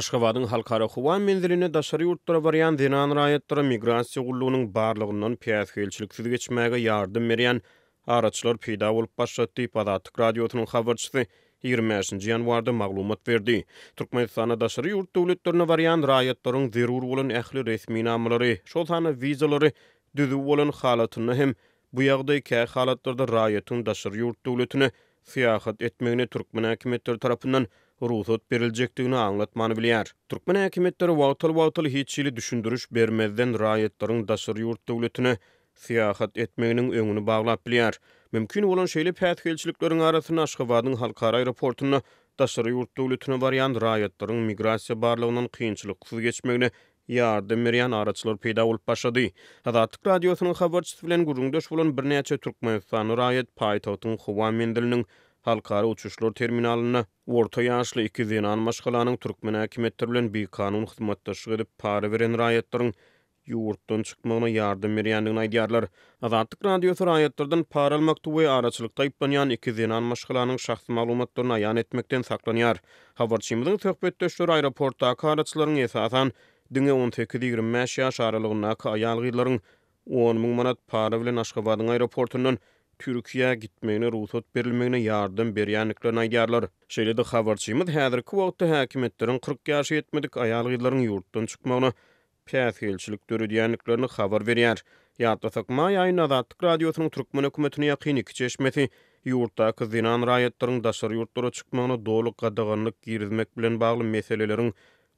Aşgabadyň Halkara howa menzilinde daşary ýurtlara barýan zenan raýatlara migrasiýa gullugynyň barlagyndan päsgelçiliksiz geçmäge ýardam berýän araçylar peýda bolup başlady diýip, Azatlyk Radiosynyň habarçysy 25-nji ýanwarda maglumat berdi. Türkmenistanda daşary ýurt döwletlerine barýan raýatlaryň zerur bolan ähli resminamalary, şol sanda wizalary düzüw bolan halatynda hem Bu ýagdaý kä halatlarda raýatyň daşary ýurt döwletine syýahat etmegine türkmen häkimiýetleri tarapyndan rugsat beriljekdigini aňlatmany bilýär. Türkmen häkimiýetleri wagtal-wagtal hiç hili düşündiriş bermezden raýatlaryň daşary ýurt döwletine syýahat etmeginiň öňüni baglap bilýär. Mümkin bolan şeýle päsgelçilikleriň arasynda Aşgabadyň halkara aeroportunda daşary ýurt döwletine barýan raýatlaryň migrasiýa barlagyndan kynçylyksyz geçmegine ýardam berýän araçylar peýda bolup başlady. Azatlyk Radiosynyň habarçysy bilen gürrüňdeş bolan birnäçe türkmenistanly raýat paýtagtyň howa menziliniň halkara uçuşlar terminalynda orta ýaşly iki zenan maşgalanyň türkmen häkimiýetleri bilen bikanun hyzmatdaşlyk edip para beren raýatlaryň ýurtdan çykmagyna ýardam berýändigini aýdýarlar. Azatlyk Radiosy raýatlardan para almakda we araçylykda aýyplanýan iki zenan maşgalanyň şahsy maglumatlaryny aýan etmekden saklanýar. Habarçymyzyň söhbetdeşleri aeroportdaky araçylaryň esasan diňe on sekiz-ýigrimi bäş ýaş aralygyndaky aýal-gyzlaryň 10 000 manat para bilen Aşgabadyň aeroportundan Türkiýä gitmegine rugsat berilmegine ýardam berýändiklerini aýdýarlar. Şeýle-de habarçymyz häzirki wagtda häkimiýetleriň 40 ýaşa ýetmedik aýal-gyzlaryň ýurtdan çykmagyna päsgelçilik döredýändiklerini habar berýär. Ýatlasak, maý aýynda Azatlyk Radiosynyň türkmen hökümetine ýakyn iki çeşmesi ýurtdaky zenan raýatlaryň daşary ýurtlara çykmagyna doly gadaganlyk girizmek bilen bagly meseleleriň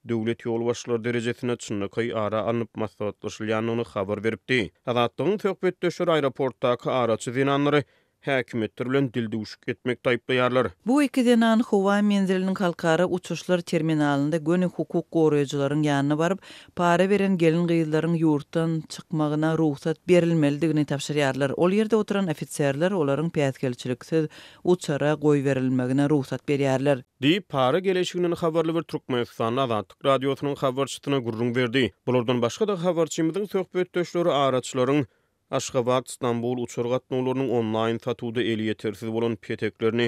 döwlet ýolbaşçylary derejesinde çynlakaý ara alnyp maslahatlaşylýandygyny habar beripdi. Azatlygyň söhbetdeşleri aeroportdaky araçy zenanlary häkimiýetler bilen dildüwşük etmekde aýyplaýarlar. Bu iki zenan howa menziliniň halkara uçuşlar terminalynda göni hukuk goraýjylaryň ýanyna baryp, para beren gelin-gyzlaryň ýurtdan çykmagyna rugsat berilmelidigini tabşyrýarlar. Ol ýerde oturan ofiserler olaryň päsgelçiliksiz uçara goýberilmegine rugsat berýärler. Diýip, para geleşiginden habarly bir türkmenistanly Azatlyk Radiosynyň habarçysyna gürrüň berdi. Bulardan başga-da habarçymyzyň söhbetdeşleri araçylaryň Aşgabat, Stambul uçar gatnawlarynyň onlaýn satuwda elýetersiz bolan peteklerini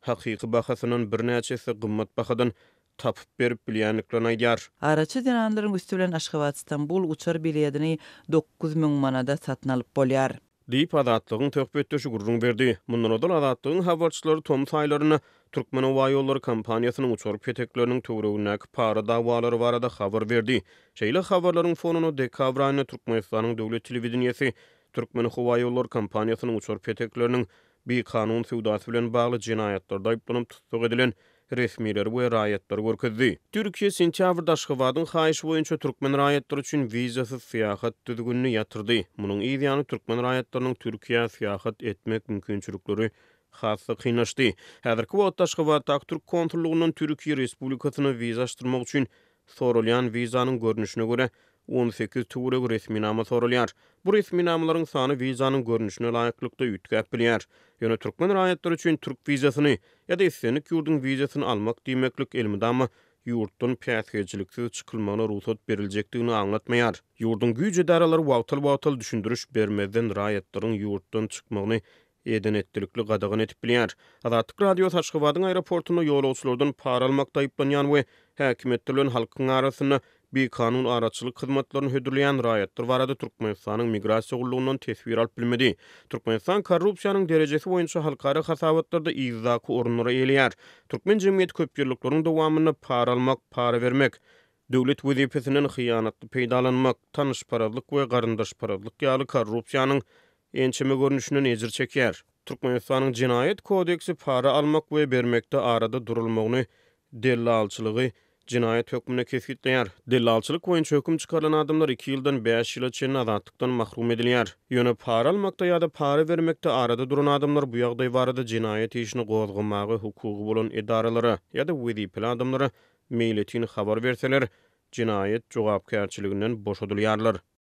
hakyky bahasyndan birnäçe esse gymmat bahadan tapyp berip bilýändiklerini aýdýar. Araçy zenanlaryň üsti bilen Aşgabat-Stambul uçar biledini 9000 manada satyn alyp bolýar. Diýip, Azatlygyň söhbetdeşi gürrüň berdi. Mundan ozal Azatlygyň habarçylary tomus aýlarynda Türkmenhowaýollary kompaniýasynyň uçar petekleriniň töweregindäki para dawalary barada habar berdi. Şeýle habarlaryň fonunda dekabr aýynda Türkmenistanyň döwlet telewideniýesi Türkmenhowaýollary kompaniýasynyň uçar petekleriniň bikanun söwdasy bilen bagly jenaýatlarda aýyplanyp tussag edilen resmileri we raýatlary görkezdi. Türkiýe sentýabrda Aşgabadyň haýyşy boýunça türkmen raýatlary üçin wizasyz syýahat düzgünini ýatyrdy. Munuň yz ýany türkmen raýatlarynyň Türkiýä syýahat etmek mümkinçilikleri has-da kynlaşdy. Häzirki wagtda Aşgabatdaky türk konsullygyndan Türkiýe Respublikasyna wiza açdyrmak üçin soralýan wizanyň görnüşine görä 18 töweregi resminama soralýar. Bu resminamalaryň sany wizanyň görnüşine laýyklykda üýtgäp bilýär. Ýöne türkmen raýatlary üçin türk wizasyny ýa-da islendik ýurduň wizasyny almak diýmeklik elmydama ýurtdan päsgelçiliksiz çykylmagyna rugsat beriljekdigini aňlatmaýar. Ýurduň güýç edaralary wagtal-wagtal düşündiriş bermezden raýatlaryň ýurtdan çykmagyny eden-etdilikli gadagan edip bilýär. Azatlyk Radiosy Aşgabadyň aeroportunda ýolagçylardan para almakda aýyplanýan we häkimiýetler bilen halkyň arasynda bikanun araçylyk hyzmatlaryny hödürleýän raýatlar barada Türkmenistanyň Migrasiýa gullugyndan teswir alyp bilmedi. Türkmenistan korrupsiýanyň derejesi boýunça halkara hasabatlarda yzdaky orunlary eýeleýär. Türkmen jemgyýeti köpýyllyklaryň dowamynda para almak, para bermek, döwlet wezipesinden hyýanatly peýdalanmak, tanyşparazlyk we garyndaşparazlyk ýaly korrupsiýanyň ençeme görnüşinden ejir çekýär. Türkmenistanyň Jenaýat kodeksi para almak we bermekde arada durulmagyny, dellalçylygy jenaýat hökmünde kesgitleýär. Dellalçylyk boýunça höküm çykarylan adamlar iki ýyldan bäş ýyla çenli azatlykdan mahrum edilýär. Ýöne para almakda ýa-da para bermekde arada duran adamlar bu ýagdaý barada jenaýat işini gozgamaga hukugy bolan edaralara ýa-da wezipeli adamlara meýletin habar berseler, jenaýat jogapkärçiliginden boşadylýarlar.